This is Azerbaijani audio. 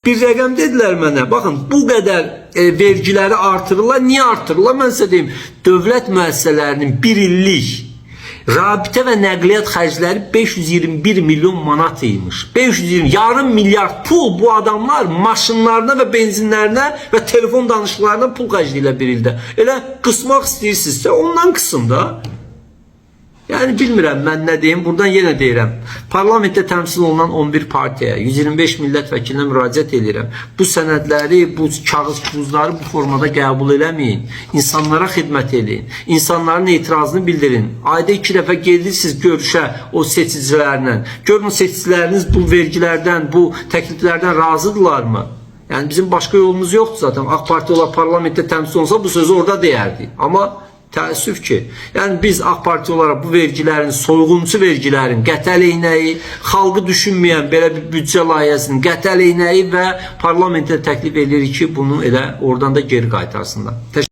Bir rəqəm dedilər mənə. Baxın, bu qədər vergiləri artırırlar. Niyə artırırlar? Mən sizə deyim. Dövlət müəssisələrinin bir illik rabitə və nəqliyyat xərcləri 521 milyon manat imiş. 520 yarım milyard pul bu adamlar maşınlarına və benzinlərinə və telefon danışıqlarına pul xərcləyirlər bir ildə. Elə qısmaq istəyirsinizsə ondan qısın da. Yəni bilmirəm mən nə deyim, buradan yenə deyirəm. Parlamentdə təmsil olunan 11 partiyaya, 125 millət vəkilinə müraciət edirəm. Bu sənədləri, bu kağız pulları bu formada qəbul eləməyin. İnsanlara xidmət eləyin. İnsanların etirazını bildirin. Ayda 2 dəfə gedirsiniz görüşə o seçicilərlə. Görün seçiciləriniz bu vergilərdən, bu təkliflərdən razıdırlarmı? Yəni bizim başqa yolumuz yoxdur zaten. AK Parti olaraq parlamentdə təmsil olunsa bu sözü orada deyərdik. Amma təəssüf ki, yəni biz AK Parti olaraq bu vergilərin, soyğunçu vergilərin qəti əleyhinəyik, xalqı düşünməyən belə bir büdcə layihəsinin qəti əleyhinəyik və parlamentə təklif edirik ki, bunu elə oradan da geri qaytarsınlar. Təşəkkür.